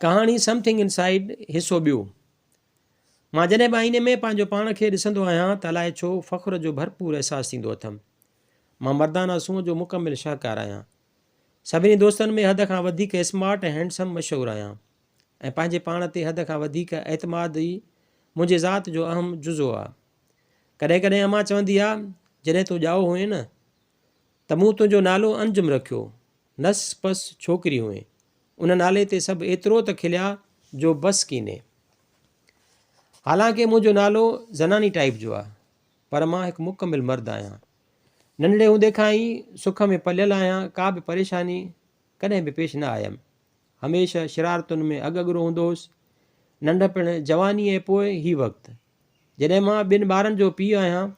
ڪهاڻي something inside حصو ٻيو. مان جڏهن به آئيني ۾ پنهنجو پاڻ کي ڏسندو آهيان ته الائي ڇو فخر جو ڀرپور احساس ٿيندو اٿم. مان مردانه سونهن جو مڪمل شاهڪار آهيان. سڀني دوستن ۾ حد کان وڌيڪ اسمارٽ ۽ هينڊسم مشهور آهيان ۽ پنهنجي پاڻ تي حد کان وڌيڪ اعتماد ئي منهنجي ذات جو اهم جزو آ. ڪڏهن ڪڏهن امان چوندي آ، جڏهن تون ڄائو هئين نه ته مون تنهنجو نالو انجم رکيو. نس پس ڇوڪري هئين. ان نالي تي سڀ ايترو ته کليا جو بس ڪيني. حالانڪه منهنجو نالو زناني ٽائيپ جو آ، پر مان هڪ مڪمل مرد آهيان. ننڍڙي هوندي کان ئي سک ۾ پليل آهيان، ڪا به پريشاني ڪڏهن به پيش نه آيم. هميشه شرارتن ۾ اڳ اڳرو هوندو هوس. ننڍپڻ، جواني ۽ پوء هي وقت. جڏهن مان ٻن ٻارن جو پيء آهيان،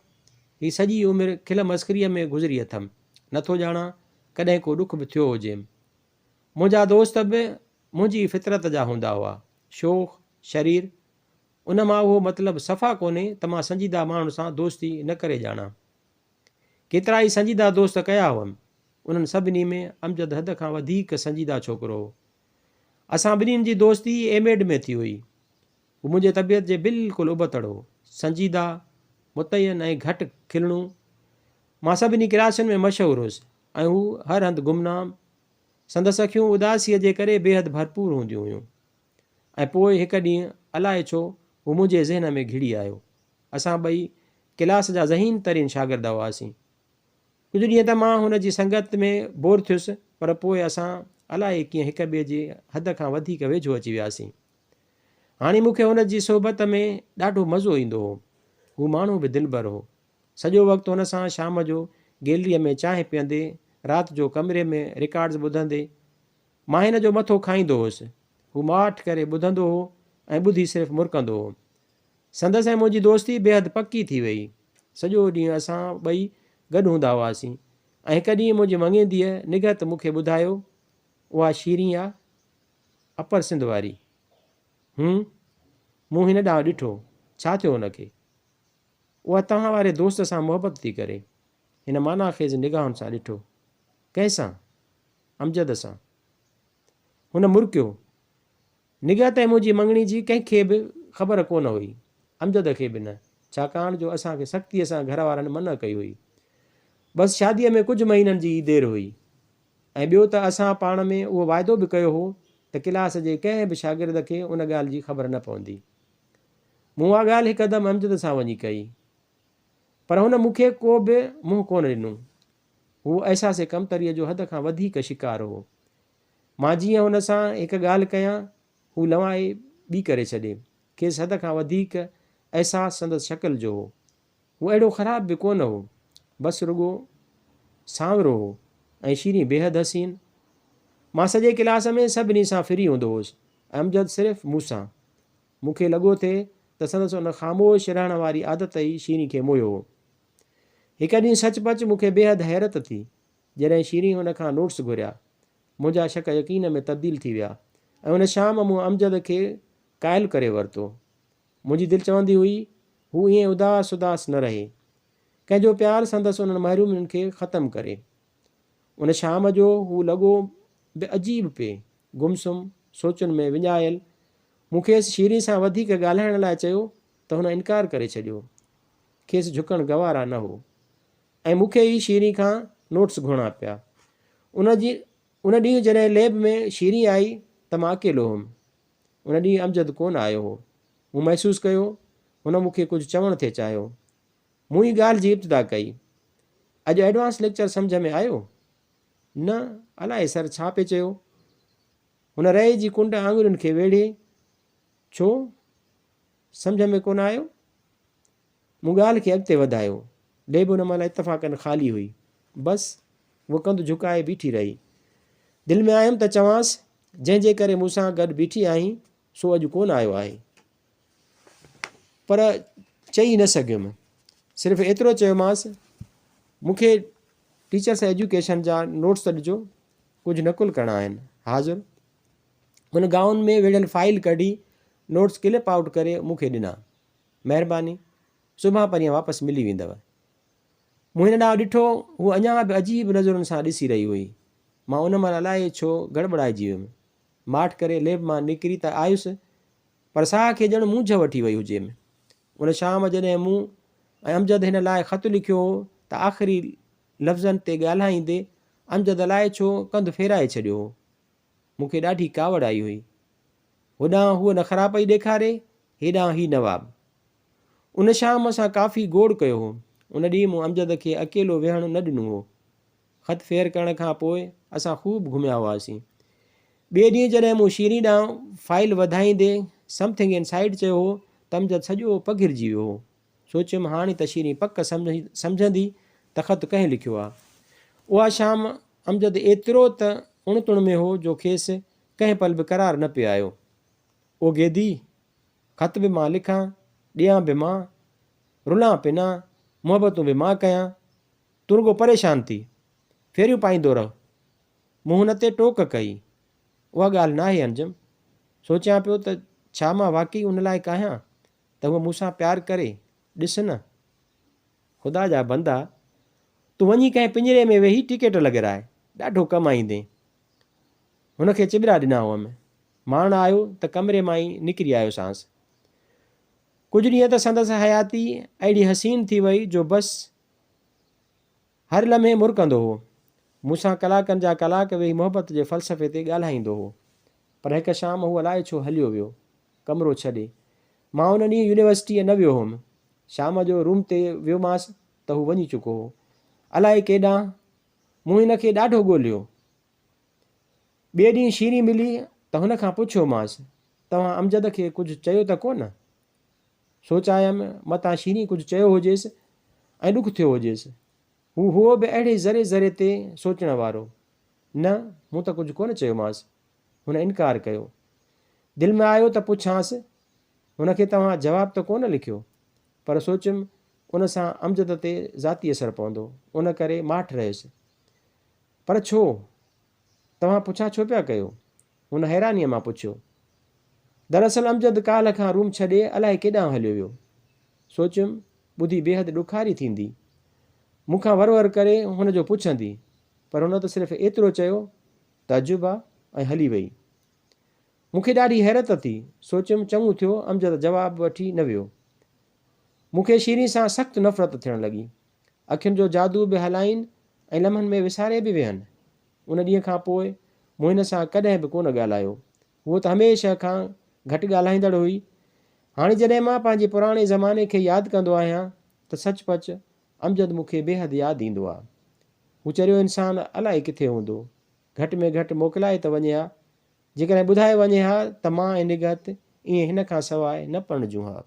هي سڄي عمر کل مسخريء ۾ گذري اٿم. نٿو ڄاڻان ڪڏهن ڪو ڏک به ٿيو هجيم. منهنجا دوست به منهنجي ئي فطرت جا هوندا هئا. شوخ، شرير. ان مان اهو مطلب صفا ڪونهي ته مان سنجيده ماڻهن سان دوستي نه ڪري ڄاڻان. ڪيترائي سنجيده دوست ڪيا هئم. انهن سڀني ۾ امجد حد کان وڌيڪ سنجيده ڇوڪرو هو. اسان ٻنهين جي دوستي ايم ايڊ ۾ ٿي هئي. هو منهنجي طبيعت جي بلڪل ابتڙ هو. سنجيده، متعين ۽ گهٽ کلڻو. مان سڀني ڪلاسن ۾ مشهور هيس ۽ هو هر هنڌ گمنام. سندس اکيون اداسيء جي ڪري بيحد ڀرپور هونديون هيون. ۽ پوء هڪ ڏينهن الائي ڇو هو منهنجي ذهن ۾ گهڙي آيو. اسان ٻئي ڪلاس جا ذهين ترين شاگرد هئاسين. ڪجهه ڏينهن ته مان هن جي سنگت ۾ بور ٿيس پر پوء اسان الائي ڪيئن هڪ ٻئي جي حد کان وڌيڪ ويجهو اچي وياسين. هاڻي مون کي هن جي صحبت ۾ ڏاڍو مزو ايندو هو. هو ماڻهو به دلبر هو. سڄو وقت هن سان شام جو گيلريء ۾ چانهه پيئندي، رات جو ڪمري ۾ رڪارڊز ٻڌندي، مان هن جو مٿو کائيندو هوس. هو ماٺ ڪري ٻڌندو هو ۽ ٻڌي صرف مرڪندو هو. سندس ۽ منهنجي دوستي بيحد پڪي ٿي ويئي. سڄو ڏينهن اسان ٻئي گڏ هوندا هئاسين ۽ هڪ ڏينهن منهنجي مڱينديء نگهت مون کي ٻڌايو، اها شيرين آ؟ اپر سنڌ واري. هون؟ مون هن ڏانهن ڏٺو. ڇا ٿيو هن کي؟ اها توهان واري دوست سان محبت ٿي ڪري. هن معنيٰ خيز نگاهن سان ڏٺو. ڪنهن سان؟ امجد سان. هن مرڪيو. نگهت ۽ منهنجي مڱڻي جي ڪنهن کي به خبر ڪونه هئي. امجد کي به نه. ڇاڪاڻ جو اسان کي سختيء سان گهر وارن منع ڪئي هئي. بس شاديء ۾ ڪجهه مهينن جي ئي دير هئي. ۽ ٻيو ته اسان پاڻ ۾ اهو واعدو به ڪيو هو ته ڪلاس جي ڪنهن به شاگرد کي ان ڳالهه جي خبر نه پوندي. مون اها ڳالهه هڪدم امجد سان وڃي ڪئي. پر هن مون کي ڪو به منهن ڪونه ڏنو. هو احساس ڪمتريء جو حد کان وڌيڪ شڪار هو. مان جيئن هن سان هڪ ڳالهه ڪيان، هو لنوائي ٻي ڪري ڇڏي. کيس حد کان وڌيڪ احساس سندس شڪل جو هو. هو اهڙو خراب به ڪونه هو، بس رڳو سانورو هو ۽ شيرين بيحد حسين. مان سڄي ڪلاس ۾ سڀني سان فري هوندو هوس ۽ امجد صرف مون سان. مون کي لڳو ٿي ته سندس ان خاموش رهڻ واري عادت ئي شيرين کي موهيو هو. هڪ ڏينهن سچ پچ مون کي بيحد حيرت ٿي، جڏهن شيرين هن کان نوٽس گهريا. منهنجا شڪ يقين ۾ تبديل ٿي ويا ۽ ان شام مون امجد کي قائل ڪري ورتو. منهنجي دل چوندي هئي، هو ائين اداس اداس نه رهي. ڪنهن جو پيار سندس انهن محرومين کي ختم ڪري. ان شام جو هو لڳو به عجيب پئي، گم سم، سوچن ۾ وڃايل. مون کيس شيرين سان وڌيڪ ڳالهائڻ لاء چيو ته هن انڪار ڪري ڇڏيو. کيس جهڪڻ گوارا نه هو ۽ مون کي ئي شيرين کان نوٽس گهرڻا پيا. ان ان ڏينهن جڏهن ليب ۾ شيرين آئي ته مان اڪيلو هيم. ان ڏينهن امجد ڪونه آيو هو. مون محسوس ڪيو، هن مون کي ڪجهه چوڻ ٿي چاهيو. مون ئي ڳالهه جي ابتدا ڪئي. اڄ ايڊوانس ليڪچر سمجهه ۾ آيو؟ نه، الائي سر ڇا پئي چيو. هن رئي جي ڪنڊ آڱرين کي ويڙهي، ڇو؟ سمجهه ۾ ڪونه آيو؟ مون ڳالهه کي اڳتي وڌايو. ليب ان مهل اتفاقاً خالي هئي. بس، هوء ڪنڌ جهڪائي بيٺي رهي. دل ۾ آيم ته چوانس، جنهن جي ڪري مون سان گڏ بيٺي آهين، سو اڄ ڪونه آيو آهي. پر چئي نه سگهيم. صرف ايترو چيومانس، مون کي ٽيچرس ايجوڪيشن جا نوٽس ته ڏجو، ڪجهه نقل ڪرڻا آهن. حاضر. هن گائون ۾ ويڙهيل فائيل ڪڍي، نوٽس ڪلپ آئوٽ ڪري مون کي ڏنا. مهرباني، سڀان پرينء واپس ملي ويندؤ. مون هن ڏانهن ڏٺو، هوء اڃا به عجيب نظرن سان ڏسي رهي هئي. مان ان مهل الائي ڇو گڙٻڙائجي ويم. ماٺ ڪري ليب مان نڪري ته آيس، پر ساهه کي ڄڻ مونجهه وٺي وئي هجيم. ان شام جڏهن مون ۽ امجد هن لاء خط لکيو هو ته آخري لفظن تي ڳالهائيندي امجد الائي ڇو ڪنڌ ڦيرائي ڇڏيو هو. مون کي ڏاڍي ڪاوڙ آئي هئي. هوڏانهن هوء نخرا پئي ڏيکاري، هيڏانهن هي نواب. ان شام اسان ڪافي گوڙ ڪيو هو. ان ڏينهن مون امجد کي اڪيلو ويهڻ نه ڏنو هو. خط ڦير ڪرڻ کان پوء اسان خوب گهميا هئاسين. ٻئي ڏينهن جڏهن مون شيرين ڏانهن فائيل وڌائيندي سمٿنگ ان سائيڊ چيو هو ته امجد سڄو پگهرجي ويو هو. سوچيم هاڻي ته شيرين پڪ سمجهندي ته خط ڪنهن لکيو آ. اها شام امجد ايترو ته اڻ تڻ ۾ هو جو کيس ڪنهن پل به قرار نه پئي آيو. او گيدي! خط به مان لکان، ڏيان به مان، رلان پنان، محبتون به مان ڪيان، تون رڳو پريشان ٿي، ڦيريون پائيندو رهه. مون هن تي ٽوڪ ڪئي. اها ڳالهه ناهي انجم. سوچيان پيو ته ڇا مان واقعي ان لائق آهيان ته هوء مون سان پيار ڪري، ڏس نه. خدا جا بندا، تون وڃي ڪنهن پڃري ۾ ويهي ٽڪيٽ لڳراء، ڏاڍو ڪم آئيندين. هن کي چٻرا ڏنا هئم. ماڻڻ آيو ته ڪمري مان ئي نڪري آيوسانس. ڪجهه ڏينهن ته سندس حياتي اهڙي حسين ٿي وئي جو بس هر لمحي مرڪندو هو. مون سان ڪلاڪن جا ڪلاڪ ويهي محبت جي فلسفي تي ڳالهائيندو هو. پر هڪ شام هو الائي ڇو هليو ويو. ڪمرو ڇڏي. مان ان ڏينهن يونيورسٽيء نه ويو هوم. شام جو روم تي ويومانس ته هو وڃي چڪو هو. الائي ڪيڏانهن. مون هن کي ڏاڍو ڳوليو. ٻئي ڏينهن شيرين ملي ته هن کان پڇيومانس، توهان امجد کي ڪجهه چيو ته ڪونه؟ سوچ آيم، متان شيرين ڪجهه چيو هجيس ۽ ڏک ٿيو هجيس. هو هئو به اهڙي ذري ذري تي سوچڻ وارو. نه، مون ته ڪجهه ڪونه چيومانس. هن انڪار ڪيو. دل ۾ آيو ته پڇانس، هن کي توهان جواب ته ڪونه لکيو؟ پر سوچيم، ان سان امجد تي ذاتي اثر پوندو، ان ڪري ماٺ رهيس. پر ڇو؟ توهان پڇا ڇو پيا ڪيو؟ هن حيرانيء مان پڇيو. دراصل امجد ڪالهه کان روم ڇڏي الائي ڪيڏانهن هليو ويو. سوچيم، ٻڌي بيحد ڏکاري ٿيندي. مون کان ور ور ڪري هن جو پڇندي، پر هن ته صرف ايترو چيو، تعجب آ ۽ هلي وئي. مون کي ڏاڍي حيرت ٿي. سوچيم، چڱو ٿيو امجد جواب وٺي نه ويو. مون کي شيرين سان سخت نفرت ٿيڻ لڳي. اکين جو جادو به هلائين ۽ لمحن ۾ وساري به ويهن. ان ڏينهن کان پوء مون هن سان ڪڏهن به ڪونه ڳالهايو. هوء ته هميشه کان گهٽ ڳالهائيندڙ هئي. هاڻي جڏهن مان پنهنجي پراڻي زماني کي ياد ڪندو آهيان ته سچ پچ امجد مون کي بيحد ياد ايندو آ. هو چريو انسان الائي ڪٿي هوندو. گهٽ ۾ گهٽ موڪلائي ته وڃي ها. جيڪڏهن ٻڌائي وڃي ها ته مان ۽ نگهت ائين هن کان سواء نه پرڻجون ها.